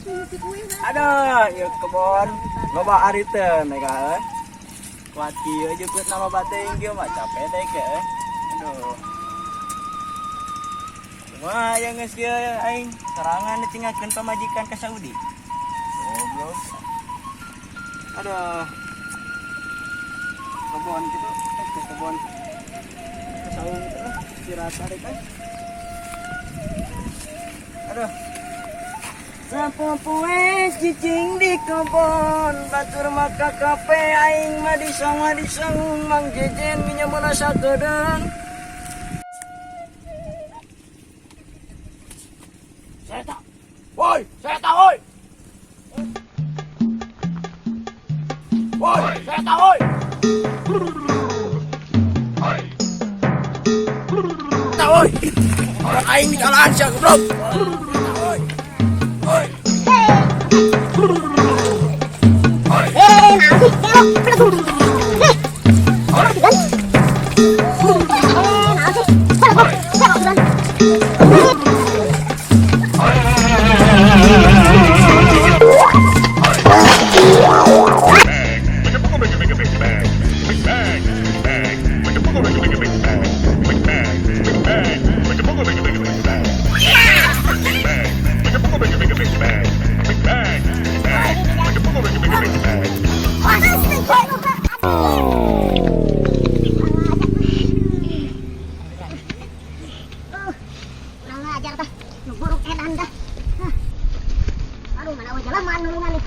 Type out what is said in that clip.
Aduh, ieu kebon loba ariteun mereka euy. Kuat kieu jukut nama teuing kieu mah capek deh ke euy. Aduh. Wah, yang geus kieu aing sorangan ditinggalkeun pamajikan ka Saudi. Goblok. Aduh. Kebon gitu, ke kebon. Ke saung gitu lah, istirahat tarik eh. Aduh. Sapopoe cicing di kebon, batur mah ka kafe, aing mah di saung, Mang Jejen minyemeuna sakedeung. Saya tak. Woi, saya tak, woi. Woi, saya tak, woi. Tak, woi. Orang aing di jalan sia goblok. Woi. Woi. Eh, naon sih? Belok, belok. Eh, naon sih, Dan? Eh, naon sih? Belok, belok, Dan. Kurang ajar tah. Nu buruk edan dah. Hah. Aduh, mana we jelema nulungan.